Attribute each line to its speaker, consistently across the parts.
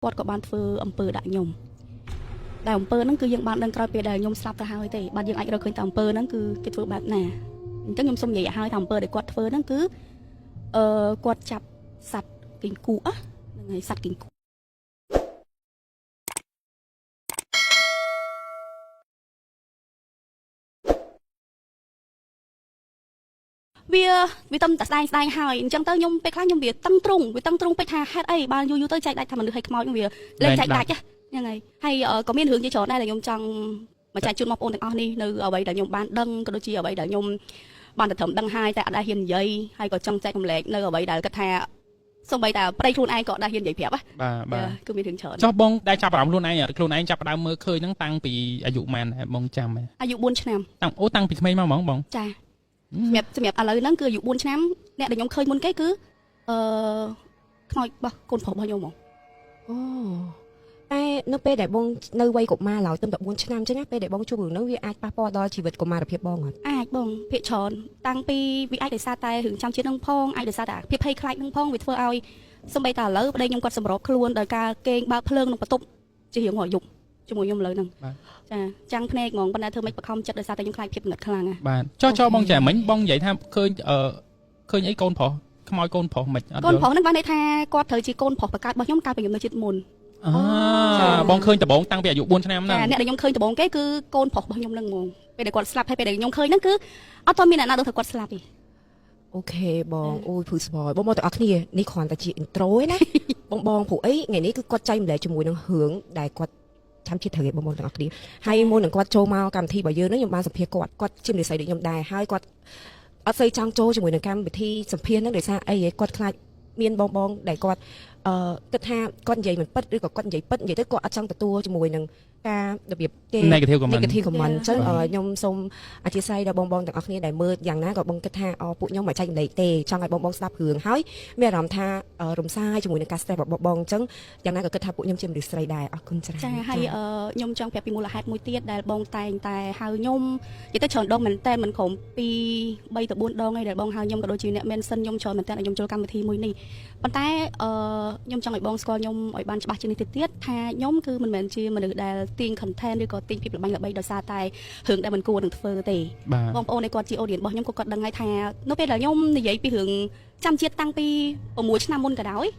Speaker 1: គាត់ក៏បានធ្វើអំពើដាក់ខ្ញុំតែអំពើហ្នឹងគឺយើងបានដឹងក្រោយពេលដែលខ្ញុំស្លាប់ទៅហើយទេបាទយើងអាចរកឃើញតែអំពើហ្នឹងគឺគេធ្វើបែបណាអញ្ចឹងខ្ញុំសូមនិយាយឲ្យហើយថាអំពើដែលគាត់ធ្វើហ្នឹងគឺអឺគាត់ចាប់សត្វគីងគក់ហ្នឹងហើយសត្វគីងគក់វាវាតំតែស្ដែងស្ដែងហើយអញ្ចឹងទៅខ្ញុំពេលខ្លះខ្ញុំវាតឹងទ្រង់វាតឹងទ្រង់ពេកថាហេតុអីបានយូរយូរទៅចែកដាច់ថាមនុស្សឲ្យខ្មោចវាលែងចែកដាច់ហ្នឹងហើយហើយក៏មានរឿងជាច្រើនដែរដែលខ្ញុំចង់មកចែកជូនបងប្អូនទាំងអស់នេះនៅអ្វីដែលខ្ញុំបានដឹងក៏ដូចជាអ្វីដែលខ្ញុំបានតែត្រឹមដឹងហើយតែអត់ដែលហ៊ាននិយាយហើយក៏ចង់ចែករំលែកនៅអ្វីដែលគាត់ថាសូម្បីតែប្តីខ្លួនឯងក៏អត់ដែលហ៊ាននិយាយប្រាប់
Speaker 2: បាទបាទ
Speaker 1: គឺមានរឿងច្រើន
Speaker 2: ចុះបងដែលចាប់អារម្មណ៍ខ្លួនឯងខ្លួនឯងចាប់ផ្ដើមមើលឃើញហ្នឹងតាំងពីអាយុប៉ុន្មានដែរបងចាំទេ
Speaker 1: អាយុ4ឆ្នាំ
Speaker 2: តាំងអូតាំងពីក្មេងមកហ្មងបង
Speaker 1: ចាសម្រាប់ឥឡូវហ្នឹងគឺអាយុ4ឆ្នាំអ្នកដែលខ្ញុំឃើញមុនគេគឺអឺខ្មោចរបស់កូនប្រុសរបស់ខ្ញុំហ្មង
Speaker 3: អូតែនៅពេលដែលបងនៅវ័យកុមារឡើយត្រឹមតែ4ឆ្នាំអញ្ចឹងណាពេលដែលបងជួបរឿងហ្នឹងវាអាចប៉ះពាល់ដល់ជីវិតកុមារភាពបងអត់
Speaker 1: អាចបងភាកច្រើនតាំងពីវាអាចដោយសារតែរឿងចាំជាតិនឹងផងអាចដោយសារតែភាពភ័យខ្លាចនឹងផងវាធ្វើឲ្យសំបីតែឥឡូវប្តីខ្ញុំគាត់សម្របខ្លួនដោយការគេងបើកភ្លើងក្នុងបន្ទប់ជារៀងរាល់យប់ជាមួយខ្ញុំឥឡូវហ្នឹងចាចាំងភ្នែកហ្មងប៉ុន្តែធ្វើម៉េចបខំចិត្តដោយសារតែខ្ញុំខ្លាចភាពងឹតខ្លាំងណា
Speaker 2: បាទចុះចុះបងចាំមិញបងនិយាយថាឃើញអឺឃើញអីកូនប្រុសខ្មោចកូនប្រុសមិនអត់
Speaker 1: កូនប្រុសហ្នឹងបានន័យថាគាត់ត្រូវជាកូនប្រុសបង្កើតរបស់ខ្ញុំកាលពីខ្ញុំនៅជាតិមុន
Speaker 2: អាបងឃើញដំបងតាំងពីអាយុ4ឆ្នាំហ្នឹង
Speaker 1: ចាអ្នកដែលខ្ញុំឃើញដំបូងគេគឺកូនប្រុសរបស់ខ្ញុំហ្នឹងហ្មងពេលដែលគាត់ស្លាប់ហើយពេលដែលខ្ញុំឃើញហ្នឹងគឺអត់ទាន់មានអ្នកណាដឹងថាគាត់ស្លាប់ទេ
Speaker 3: Okay បងអូយព្រឺស្បយបងមកទាំងអស់គ្នានេះគ្រាន់តែជា intro ឯណា បងបងព្រោះអីថ្ងៃនេះគឺគាត់ចែកម្លែកជាមួយនឹងរឿងដែលគាត់ចាំជាតិត្រូវឯងបងបងទាំងអស់គ្នាហើយមុននឹងគាត់ចូលមកកម្មវិធីរបស់យើងហ្នឹងខ្ញុំបានសម្ភាសគាត់គាត់ជាមនុស្សស្រីដូចខ្ញុំដែរហើយគាត់អត់សូវចង់ចូលជាមួយនឹងកម្មវិធីសម្ភាសហ្នឹងដោយសារអីគាត់ខ្លាចមានបងបងដែលគាត់អឺគិតថាគាត់និយាយមិនពិតឬក៏គាត់និយាយពិតនិយាយទៅគាត់អត់ចង់ទទួលជាមួយនឹងការរបៀបគេ
Speaker 2: negative comment
Speaker 3: negative comment អញ្ចឹងខ្ញុំសូមអធិស្ឋានដល់បងបងទាំងអស់គ្នាដែលមើលយ៉ាងណាក៏បងគិតថាអូពួកខ្ញុំមិនចែកម្លែកទេចង់ឲ្យបងបងស្ដាប់រឿងហើយមានអារម្មណ៍ថារំសាយជាមួយនឹងការ stress របស់បងអញ្ចឹងយ៉ាងណាក៏គិតថាពួកខ្ញុំជាមនុស្សស្រីដែរអរគុណច្រើន
Speaker 1: ចាហើយខ្ញុំចង់ប្រាប់ពីមូលហេតុមួយទៀតដែលបងតែងតែហៅខ្ញុំនិយាយទៅច្រើនដងមែនតើមិនក្រុម2 3ទៅ4ដងឯងដែលបងហៅខ្ញុំក៏ដូចជាអ្នក mention ខ្ញុំច្រើនមែនតើឲ្យខ្ញុំចូលកម្មវិធីមួយនេះប៉ុន្តែអឺខ្ញុំចង់ឲ្យបងស្គាល់ខ្ញុំឲ្យបានច្បាស់ជាងនេះទៀតថាខ្ញុំគឺមិនមែនជាមនុស្សដែលទាញ content ឬក៏ទាញភាពល្បាញល្បីដោយសារតែរឿងដែលមិនគួរនឹងធ្វើទេ
Speaker 2: បាទ
Speaker 1: បងប្អូនឯគាត់ជា audience របស់ខ្ញុំក៏គាត់ដឹងហើយថានៅពេលដែលខ្ញុំនិយាយពីរឿងចាំជាតិតាំងពី6ឆ្នាំមុនក៏ដោ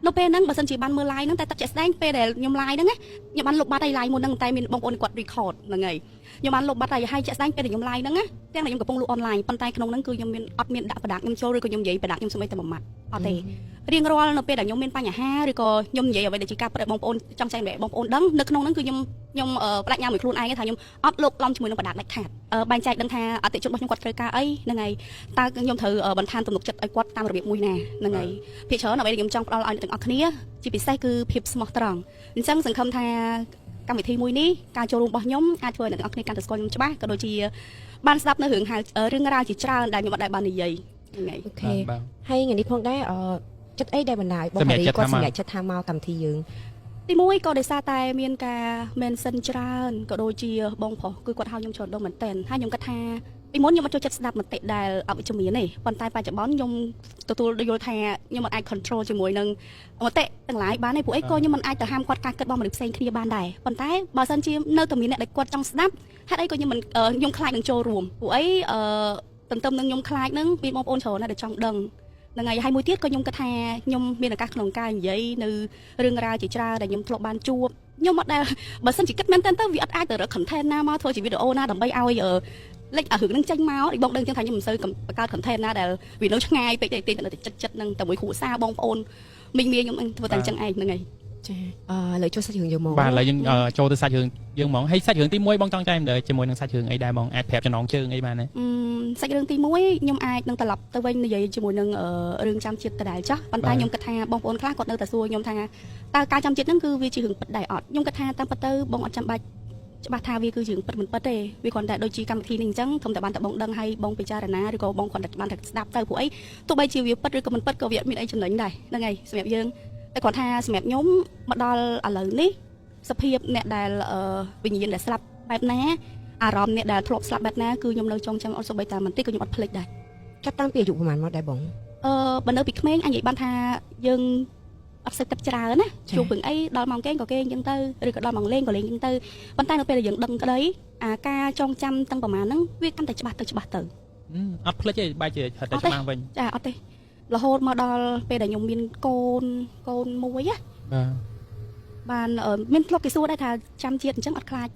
Speaker 1: យនៅពេលហ្នឹងបើសិនជាបានមើល live ហ្នឹងតែទឹកជាក់ស្ដែងពេលដែលខ្ញុំ live ហ្នឹងណាខ្ញុំបានលុបបាត់ហើយ live មុនហ្នឹងតែមានបងប្អូនគាត់ record ហ្នឹងហើយខ្ញុំបានលុបបាត់ហើយហើយជាក់ស្ដែងពេលដែលខ្ញុំ live ហ្នឹងណាទាំងដែលខ្ញុំកំពុងលក់ online ប៉ុន្តែក្នុងហ្នឹងគឺខ្ញុំមានអត់មានដាក់ប្រដាក់ខ្ញុំចូលឬក៏ខ្ញុំនិយាយប្រដាក់ខ្ញុំសូម្បីតែមួយម៉ាត់អត់ទេរៀងរាល់នៅពេលដែលខ្ញុំមានបញ្ហាឬក៏ខ្ញុំនិយាយអ្វីដែលជាការប្រាប់បងប្អូនចង់ចែករំលែកបងប្អូនដឹងនៅក្នុងហ្នឹងគឺខ្ញុំខ្ញុំបដិញ្ញាមួយខ្លួនឯងថាខ្ញុំអត់លោកឡំជាមួយនឹងប្រដាក់ដាច់ខាតបែងចែកដឹងថាអតិជនរបស់ខ្ញុំគាត់ត្រូវការអីហ្នឹងហើយតើខ្ញុំត្រូវបន្ថែមទំនុកចិត្តឲ្យគាត់តាមរបៀបមួយណាហ្នឹងហើយភាគច្រើនអ្វីដែលខ្ញុំចង់ផ្ដល់ឲ្យអ្នកទាំងអស់គ្នាជាពិសេសគឺភាពស្មោះត្រង់អញ្ចឹងសង្ឃឹមថាកម្មវិធីមួយនេះការចូលរួមរបស់ខ្ញុំអាចធ្វើឲ្យអ្នកទាំងអស់គ្នាកាន់តែស្គាល់ខ្ញុំច្បាស់ក៏ដូចជាបានស្ដាប់នៅរឿងហៅរឿងរ៉ាវជាច្រើនដែលខ្ញុំអត់ដែលបាននិយាយហ្នឹងហើយ
Speaker 3: Okay ហើយថ្ងៃនេះផងដែរអឺចិត្តអីដែលបណ្ដាលបងគាត់សម្រេចចិត្តថាមកកម្មវិធីយើង
Speaker 1: ទីមួយក៏ដោយសារតែមានការ mention ច្រើនក៏ដូចជាបងប្រុសគឺគាត់ហៅខ្ញុំច្រើនដងមែនតើហើយខ្ញុំគិតថាពីមុនខ្ញុំអត់ចូលចិត្តស្ដាប់មតិដែលអវិជ្ជមានទេប៉ុន្តែបច្ចុប្បន្នខ្ញុំទទួលយល់ថាខ្ញុំមិនអាច control ជាមួយនឹងមតិទាំងឡាយបានទេព្រោះអីក៏ខ្ញុំមិនអាចទៅហាមគាត់ការគិតរបស់មនុស្សផ្សេងគ្នាបានដែរប៉ុន្តែបើសិនជានៅតែមានអ្នកដែលគាត់ចង់ស្ដាប់ហេតុអីក៏ខ្ញុំមិនខ្ញុំខ្លាចនឹងចូលរួមព្រោះអីអឺទន្ទឹមនឹងខ្ញុំខ្លាចនឹងមានបងប្អូនច្រើនណាស់ដែលចង់ដឹងហ្នឹងហើយហើយមួយទៀតក៏ខ្ញុំគិតថាខ្ញុំមានឱកាសក្នុងការនិយាយនៅរឿងរ៉ាវជាច្រើនដែលខ្ញុំធ្លាប់បានជួបខ្ញុំអត់ដែលបើសិនជាគិតមែនតើទៅវាអត់អាចទៅរក content ណាមកធ្វើជាវីដេអូណាដើម្បីឲ្យលេចអារឿងហ្នឹងចេញមកដូចបងដឹងចឹងថាខ្ញុំមិនសូវបង្កើត content ណាដែលវានៅឆ្ងាយពេកទេទេតែចិត្តចិត្តហ្នឹងតែមួយគ្រួសារបងប្អូនមីងមាខ្ញុំធ្វើតែអញ្ចឹងឯងហ្នឹងហើយ
Speaker 3: ចាអឺឥឡូវចូលសាច់រឿងយើងមក
Speaker 2: បាទឥឡូវយើងចូលទៅសាច់រឿងយើងហ្មងហើយសាច់រឿងទី1បងចង់ចែកម្លែកជាមួយនឹងសាច់រឿងអីដែរបងអាចប្រាប់ចំណងជើងអីបានទេ
Speaker 1: សាច់រឿងទី1ខ្ញុំអាចនឹងត្រឡប់ទៅវិញនិយាយជាមួយនឹងរឿងចាំជាតិដដែលចាស់ប៉ុន្តែខ្ញុំគិតថាបងប្អូនខ្លះគាត់នៅតែសួរខ្ញុំថាតើការចាំជាតិហ្នឹងគឺវាជារឿងពិតដែរអត់ខ្ញុំគិតថាតាមពិតទៅបងអត់ចាំបាច់ច្បាស់ថាវាគឺជារឿងពិតមិនពិតទេវាគ្រាន់តែដូចជាកម្មវិធីនេះអញ្ចឹងធំតែបានតែបងដឹងហើយបងពិចារណាឬក៏បងគ្រាន់តែបានតែស្ដាប់ទៅព្រោះអីទោះបីជាវាពិតឬក៏មិនពិតក៏វាអត់មានអីចំណេញដែរហ្នឹងហើយសម្រាប់យើងតែគ្រាន់ថាសម្រាប់ខ្ញុំមកដល់ឥឡូវនេះសភាពអ្នកដែលវិញ្ញាណដែលស្លាប់បែបណាអារម្មណ៍អ្នកដែលធ្លាប់ស្លាប់បែបណាគឺខ្ញុំនៅចងចាំអត់សូម្បីតែបន្តិចក៏ខ្ញុំអត់ភ្លេចដែរ
Speaker 3: ចាប់តាំងពីអាយុប្រហែលមកដែរបង
Speaker 1: អឺបើនៅពីក្មេងអញនិយាយបានថាយើង អត់សូវគិតច្រើនណាជួបរឿងអីដល់ម៉ោងគេងក៏គេងអញ្ចឹងទៅឬក៏ដល់ម៉ោងលេងក៏លេងអញ្ចឹងទៅប៉ុន្តែនៅពេលដែលយើងដឹងក្តីអាការចងចាំតាំងប្រហែលហ្នឹងវាកាន់តែច្បាស់ទៅច្បាស់ទៅ
Speaker 2: អត់ភ្លេចទេបែរជាហិតតែច្បាស់វិញ
Speaker 1: ចាអត់ទេរហូតមកដល់ពេលដែលខ្ញុំមានកូនកូនមួយណា
Speaker 2: បាទ
Speaker 1: បានមានធ្លាប់គេសួរដែរថាចាំជាតិអញ្ចឹងអត់ខ្លាច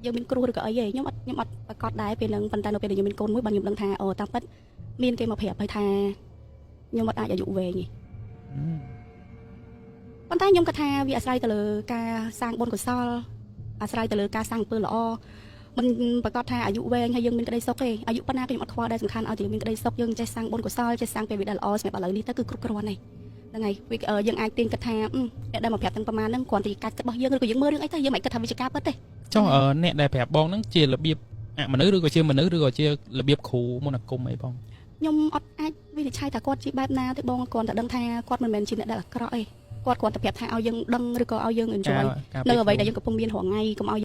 Speaker 1: យើងមានគ្រោះឬក៏អីទេខ្ញុំអត់ប្រកាសដែរពេលហ្នឹងប៉ុន្តែនៅពេលដែលខ្ញុំមានកូនមួយបានខ្ញុំដឹងថាអូតាមពិតមានគេមកប្រាប់ហើយថាខ្ញុំអត់អាចអាយុវែងទេប៉ុន្តែខ្ញុំគិតថាវាអាស្រ័យទៅលើការសាងបុណ្យកុសលអាស្រ័យទៅលើការសាងអំពើល្អមិនប្រកាសថាអាយុវែងហើយយើងមានក្តីសុខទេអាយុប៉ុណ្ណាក៏ខ្ញុំអត់ខ្វល់ដែរសំខាន់ឲ្យតែយើងមានក្តីសុខយើងចេះសាងបុណ្យកុសលចេះសាងពេលវេលាល្អសម្រាប់ឥឡូវនេះទៅគឺគ្រប់គ្រាន់ហើយហ្នឹងហើយវាយើងអាចទាញគិតថាអ្នកដែលមកប្រាប់ទាំងប្រមាណហ្នឹងគ្រាន់តែការគិតរបស់យើងឬក៏យើងមើលរឿងអីទៅយើងមិនគិតថាវាជាការពិតទេ
Speaker 2: ចុះអ្នកដែលប្រាប់បងហ្នឹងជារបៀបអមនុស្សឬក៏ជាមនុស្សឬក៏ជារបៀបគ្រូមន្តអាគមអីបង
Speaker 1: ខ្ញុំអត់អាចវិនិច្ឆ័យថាគាត់ជាបែបណាទេបងគ្រាន់តែដឹងថាគាត់មិនមែនជាអ្នកដែលអាក្រក់ទេគាត់គ្រាន់តែប្រាប់ថាឲ្យយើងដឹងឬក៏ឲ្យយើង enjoy នៅអ្វីដែលយើងកំពុងមានរាល់ថ្ងៃកុំឲ្យ